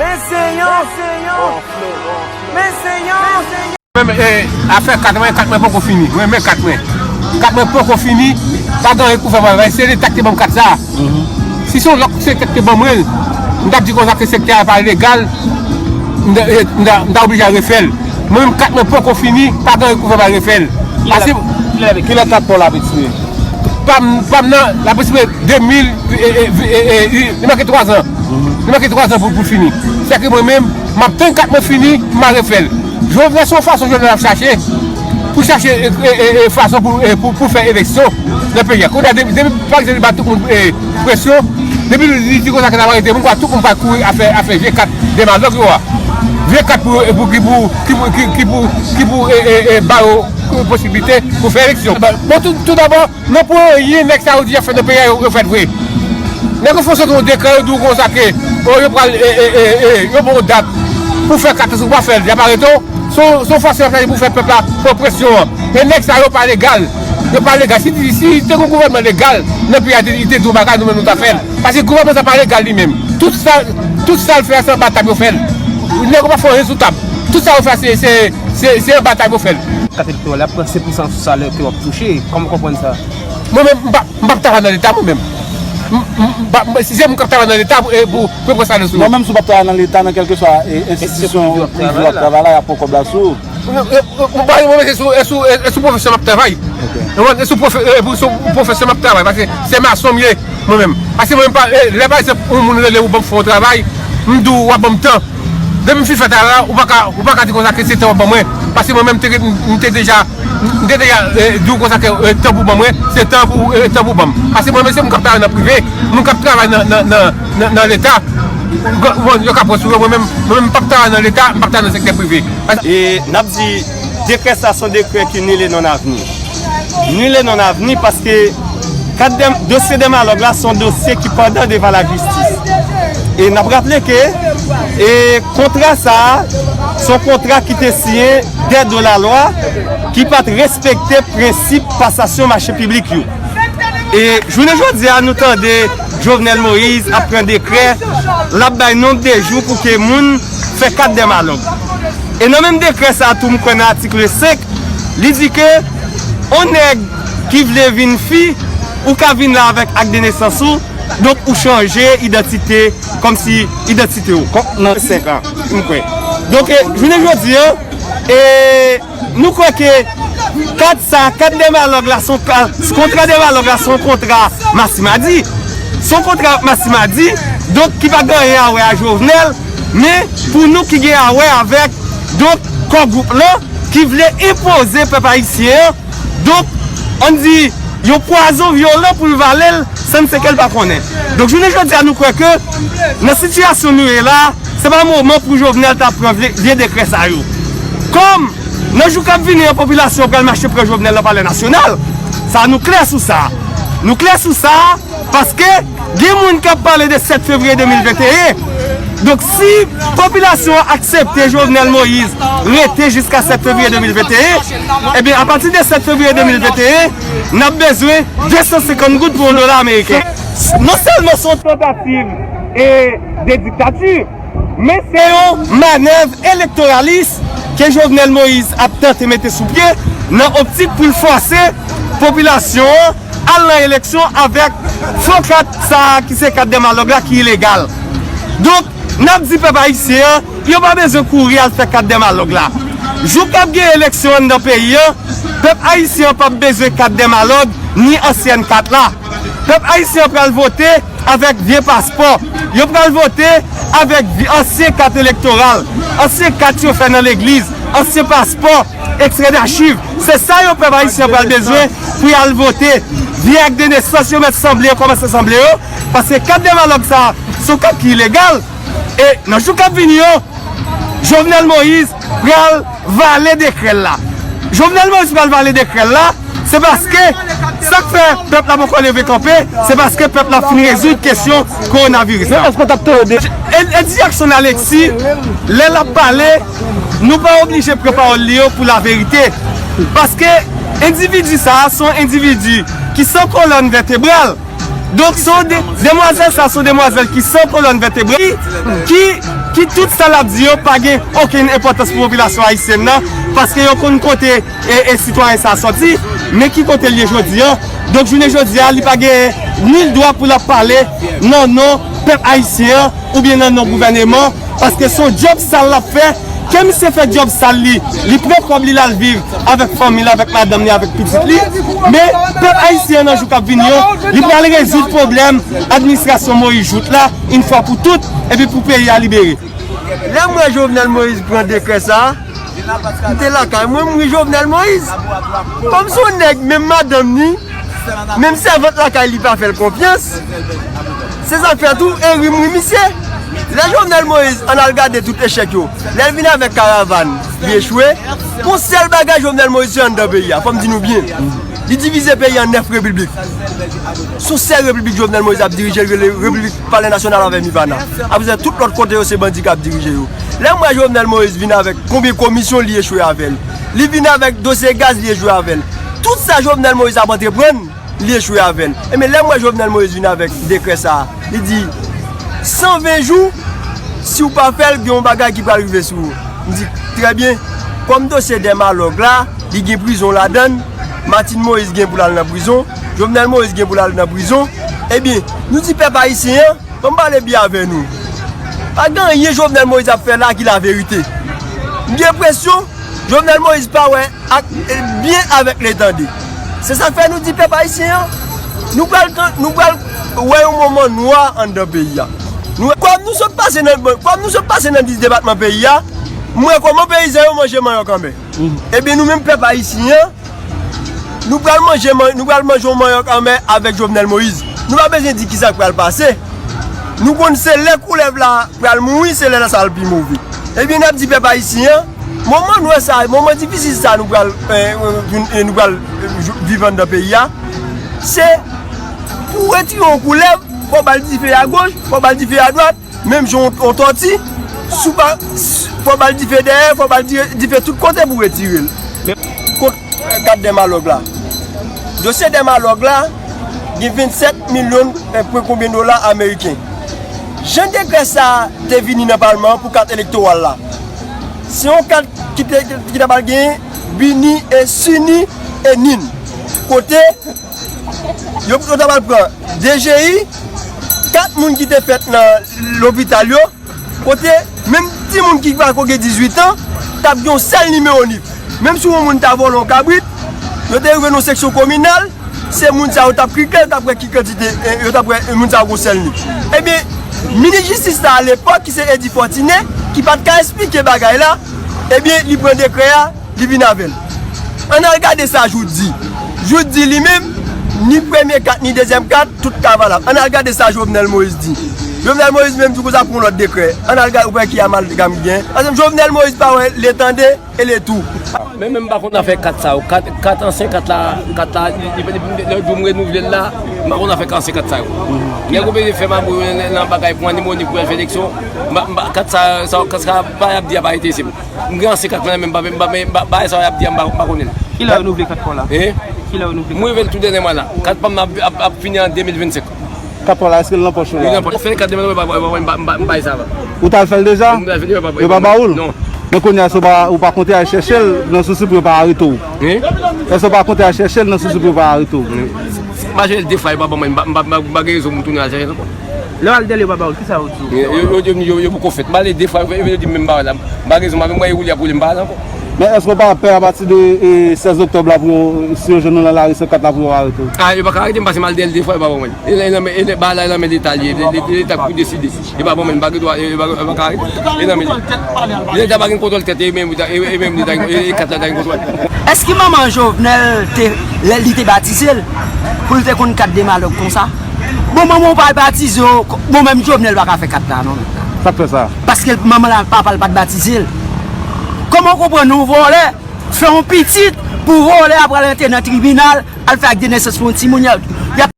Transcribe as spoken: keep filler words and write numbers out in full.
Men se yon, men se yon, men se yon. Menm, eh, afè kat mwen, kat mwen poko fini. Mwen, men kat mwen. Kat mwen poko fini. Pa gen anyen pou fè mwen. Se Leta ki te ban m kat sa. Si se yon lòt sektè ki te ban mwen l, m t ap di konsa ke sektè a pa legal, m ta, eh, m ta, m ta oblije al refè l. Mwen menm, kat mwen poko fini, pa gen anyen pou fè mwen al refè l. Kilè, kilè kat pa w la ap ekspire? Pa m, pa m nan, l ap ekspire de mil, eh, eh, eh, eh, eh, li manke twa zan. Li manke twa zan pou, pou l fini. Sèke mwen menm, m ap tann kat mwen fini, m a refè l. Jovenel, se yon fason Jovenel ap chache, pou chache, e, e, e, e, fason pou, e, pou, pou fè eleksyon nan peyi a. Kounye a, depi, depi, pa egzanp, li ba tout moun, e, presyon, depi li di konsa ke l ap arete moun, kwa, tout moun pral kouri afè, afè vye kat demagòg yo a. Vye kat pou, e, pou, ki pou, ki pou, ki pou, ki pou, e, e, e, ba yo posiblite pou fè eleksyon. Bon, tout, tout dabò, nan premye, nèg sa yo di y ap fè nan peyi a, yo, yo fèt vre. Nèg yo fè sot yon dekrè, yo di w konsa ke, o, yo pral, e, e, e, e, yo ba w dat pou fè kat la, si w pa fè l, y ap arete w. Se yon, se yon fason y ap chache pou fè pèp la pran presyon an. E nèg sa yo pa legal. Yo pa legal. Si, si te gen yon gouvènman legal nan peyi a, li te di yon bagay, nou menm nou ta fè l. Paske gouvènman sa pa legal li menm. Tout sa, tout sa l fè a, se anba tab yo fè l. Nèg yo pa fè anyen sou tab. Tout sa yo fè a, se, se, se, se anba tab yo fè l. Kat elektoral la pran senk pousan sou salè ke w ap touche. Kòman w konprann sa? Mwen menm, m pa, m p ap travay nan Leta, mwen menm. M, m, m pa, m, si se moun k ap travay nan Leta, pou, e, pou, pou pran salè sou. Non, menm si w p ap travay nan Leta, nan kèlkeswa, e, enstitisyon prive w ap travay la, y ap pran kòb la sou ou. Mwen, mwen, mwen, mwen, se sou, e sou, e, e sou pwofesyon m ap travay. Ok. Mwen, e sou pwofe-, e, pou, sou pwofesyon m ap travay, paske se mason m ye, mwen menm. Paske mwen menm pa, e, lè pa egzanp, yon moun rele ou ban m fè yon travay, m di w w ap ban m tan. Depi m fin fè travay la, ou pa ka, ou pa ka di konsa ke se tan w ap ban mwen. Paske mwen menm, m te, m te deja, m te deja, e, di w konsa ke, e, tan pou ban mwen, se tan pou, e, tan pou ban m. Paske mwen menm, se moun k ap travay nan prive, moun k ap travay nan, nan, nan, nan, nan Leta. Bon, yo ka pran sou yo, mwen menm, mwen menm, m p ap travay nan Leta, m p ap travay nan sektè prive. E n ap di, dekrè sa se yon dekrè ki nul et non avenu. Nul et non avenu paske kat dè-, dosye Dèmalòg la se yon dosye ki pandan devan lajistis. E n ap raple ke, e, kontra sa a, se yon kontra ki te siyen dèdo lalwa, ki pa t respekte prensip pasasyon mache piblik yo. E jounen jodi a, nou tande Jovenel Moïse ap pran dekrè, l ap bay nonb de jou pou ke moun fè kat Dèmalòg. E nan menm dekrè sa a tou, m kwè nan atik senk, li di ke on nèg ki vle vin fi, ou ka vin la avèk ak de nesans ou, donk ou chanje idantite, kòmsi idantite w. Kon-, nan senk an, m kwè. Donk, e, jounen jodi a, e, nou kwè ke kat sa, kat Dèmalòg la, se yon ka-, kontra Dèmalòg la, se yon kontra Masimadi. Se yon kontra Masimadi, donk ki pa gen anyen a wè a Jovenel, men pou nou ki gen a wè avèk, donk, Core Group lan, ki vle enpoze pèp ayisyen an, donk, ann di, yon pwazon vyolan pou l vale l, san se ke l pa konnen. Donk, jounen jodi a, nou kwè ke nan sitiyasyon nou ye la, se pa moman pou Jovenel ta pran vye, vye dekrè sa yo. Kòm, nan jou k ap vini an, popilasyon an pral mache pran Jovenel nan Palè Nasyonal, sa nou klè sou sa. Nou klè sou sa, paske gen moun k ap pale de sèt fevriye de mil venteyen. Donk, si popilasyon an aksepte Jovenel Moïse rete jiska sèt fevriye de mil venteyen, ebyen, apati de sèt fevriye de mil venteyen, n ap bezwen de san senkant goud pou yon dola ameriken. Non sèlman se yon tantativ, e, de diktati, men se yon manèv elektoralis ke Jovenel Moïse ap tante mete sou pye nan optik pou l fòse popilasyon an al nan eleksyon avèk fo kat sa a ki se kat Dèmalòg la ki ilegal. Donk, n ap di pèp ayisyen an, yo pa bezwen kouri al fè kat Dèmalòg la. Jou k ap gen eleksyon anndan peyi an, pèp ayisyen an p ap bezwen kat Dèmalòg ni ansyen kat la. Pèp ayisyen an pral vote avèk vye paspò. Yo pral vote avèk vye, ansyen kat elektoral, ansyen kat yo fè nan legliz, ansyen paspò, ekstrè dachiv. Se sa yo pèp ayisyen an pral bezwen pou y al vote. Vye ak de nesans yo mèt sanble yo, kòmanse sanble yo, paske kat Dèmalòg sa a, se yon kat ki ilegal. E nan jou k ap vini yo, Jovenel Moïse pral vale dekrè l la. Jovenel Moïse pral vale dekrè l la, se paske sa k fè pèp la poko leve kanpe, se paske pèp la fin rezoud kesyon kowonaviris la. Men èske w t ap tande? Ed-, Eddy Jackson Alexis, lè l ap pale, nou pa oblije pran pawòl li yo pou laverite. Paske endividi sa a se yon endividi ki san kolòn vètebral. Donk, se yon de-, demwazèl sa, se yon demwazèl ki san kolòn vètebre, ki, ki, ki tout sa l ap di yo pa gen okenn enpòtans pou popilasyon ayisyèn nan, paske yo konn kote e, e sitwayen sa sòti, men ki kote l ye jodi a. Donk, jounen jodi a, li pa gen nil dwa pou l ap pale nan non pèp ayisyen an oubyen nan non gouvèneman, paske se yon djòb sal l ap fè. Ke misye fè djòb sal li, li pran kòb li l al viv avèk fanmi l, avèk madanm li, avèk pitit li. Men pèp ayisyen an nan jou k ap vini yo, li pral rezoud pwoblèm administrasyon Moïse Jouthe la, yon fwa pou tout, epi pou peyi a libere. Lè m wè Jovenel Moïse pran dekrè sa a, m te lakay mwen, m ri Jovenel Moïse. Kòm se yon nèg, menm madanm ni, menm sèvant lakay li pa fè l konfyans. Se sa k fè tou, e ri m ri misye. Lè Jovenel Moïse, ann al gade tout echèk yo, lè l vin avèk karavàn, li echwe. Gon sèl bagay Jovenel Moïse fè anndan peyi a, fò m di nou byen. Li divize peyi an nèf repiblik. Se yon sèl repiblik Jovenel Moïse ap dirije, l rele repiblik Palè Nasyonal avè Mivana. Apre sa, tout lòt kote yo, se bandi k ap dirije yo. Lè m wè Jovenel Moïse vin avèk konbyen komisyon li echwe avè l. Li vin avèk dosye gaz, li echwe avè l. Tout sa Jovenel Moïse ap antreprann, li echwe avè l. Ebyen, lè m wè Jovenel Moïse vin avèk dekrè sa a, li di, san ven jou, si w pa fè l, gen yon bagay ki pral rive sou ou. M di, trè byen, kòm dosye Dèmalòg la, li gen prizon ladan l, Martine Moïse gen pou l al nan prizon, Jovenel Moïse gen pou l al nan prizon, ebyen, nou di pèp ayisyen an, ban m pale byen avè nou. Pa gen anyen Jovenel Moïse ap fè la ki laverite. M gen enpresyon Jovenel Moïse pa wè ak, byen avèk letande. Se sa k fè nou di pèp ayisyen an, nou pral tan-, nou pral wè yon moman nwa anndan peyi a. Nou, kòm nou sot pase nan, kòm nou sot pase nan dis depatman peyi a, m wè kòman peyizan yo manje manyòk anmè. Ebyen, nou menm pèp ayisyen an, nou pral manje man-, nou pral manje yon manyòk anmè avèk Jovenel Moïse. Nou pa bezwen di kisa k pral pase. Nou konn se lè koulèv la pral mouri, se lè sa l pi move. Ebyen, n ap di pèp ayisyen an, moman nwè sa, moman difisil sa nou pral, eh, eh, nou pral, eh, jou-, viv anndan peyi a, se pou retire yon koulèv, fò w ba l dife agoch, fò w ba l dife adwat, menm jan yon, yon tòti, si w pa, fò w ba l dife dèyè, fò w ba l di-, dife tout kote pou retire l. Kot kat Dèmalòg la. Dosye Dèmalòg la, gen vennsèt milyon, eh, pwen konbyen dola ameriken. Jan dekrè sa a te vini nan palman an pou kat elektoral la, se yon kat ki te, ki ta pral gen bini e sini e nin. Kote yo, yo ta pral pran D G I, kat moun ki te fèt nan lopital yo, kote menm timoun ki pako gen dizuit an t ap gen yon sèl nimewo nif. Menm si yon moun ta vòlè yon kabrit, yo te rive nan yon seksyon kominal, se moun sa yo t ap klike, yo t ap wè ki kantite, eh, yo t ap wè moun sa yo gon sèl nif. Ebyen, minis jistis la alepòk, ki se Eddy Fortuné, ki pa t ka esplike bagay la, ebyen, li pran dekrè a, li vin avè l. Ann al gade sa Jouthe di. Jouthe di li menm, ni premye kat, ni dezyèm kat, tout ka valab. Ann al gade sa Jovenel Moïse di. Jovenel Moïse menm di konsa pou yon lòt dekrè. Ann al gade, ou pa wè ki amalgam ki gen. Paske Jovenel Moïse pa wè letande e letou. Men, men m pa konn afè kat sa yo. Kat, kat ansyen kat la, kat la, li, li, li, lè di m renouvle l la, m pa konn afè kat ansyen kat sa yo. Nèg oblije fè mabou nan, nan bagay pou animoni pou al fè eleksyon. M pa, m pa, kat sa, sa, kat sa, pa y ap di a pa rete isit. M gen ansyen kat mwen, men m pa, m pa, men ba-, bagay sa y ap di a, m pa, m pa konnen l. Kilè w renouvle kat pa w la? Hein? Kilè w renouvle kat pa w la? Mwen renouvle l tou dènye mwa la. Kat pa m ap, ap, ap fini an de mil vennsenk. Kat pa w la, èske l nan pòch ou la? Li nan pòch. Fè kat de mil, m pa, m pa, m pa, m pa, m pa bay sa avan. Ou t al fè l deja? M pa fini, m pa, yo pa ba ou l? Non. Men kounye a, èske w pa, ou pa konte al chèche l nan sousi pou yo pa arete w? Hein? Èske w pa konte al chèche l nan sousi pou yo pa arete w? M pa chèche l de fwa, yo pa ban mwen, m pa, m pa, m pa, m pa gen rezon pou m tounen al chèche l ankò. Lè w al dèyè l, yo pa ba w l, kisa yo di w? Yo, yo, yo, yo, yo poko fèt. M ale de fwa, yo, yo di m menm m pa al la. M pa gen rezon, m pa gen rezon, m pa gen woulye ak woulye, m pa al ankò. Men èske w pa pè apati de, e, sèz oktòb la pou yo, si yo jwenn ou nan lari san kat la pou yo arete w? A, yo pa ka arete m paske m al dèyè l de fwa, yo pa ban mwen l. E, e, e, e, bagay la, e nan men Leta l ye, Leta k pou deside. Yo pa ban mwen l, m pa gen dwa, yo, yo pa, yo pa ka arete m. E nan men Leta. Leta pa gen kontwòl tèt, e menm, e, e menm Leta, e, e kat la ta gen kontwòl. Èske manman Jovenel te, lè li te batize l, pou l te konn kat Dèmalòg konsa? Bon, manman w pa batize w, bon, menm Jovenel pa ka fè kat la, non. Sa k fè sa? Paske manman l ak papa l pa t batize l. Kòman w konprann yon vòlè fè yon pitit pou vòlè apre al antre nan tribinal, al fè ak de nesans pou yon timoun, y ap, y ap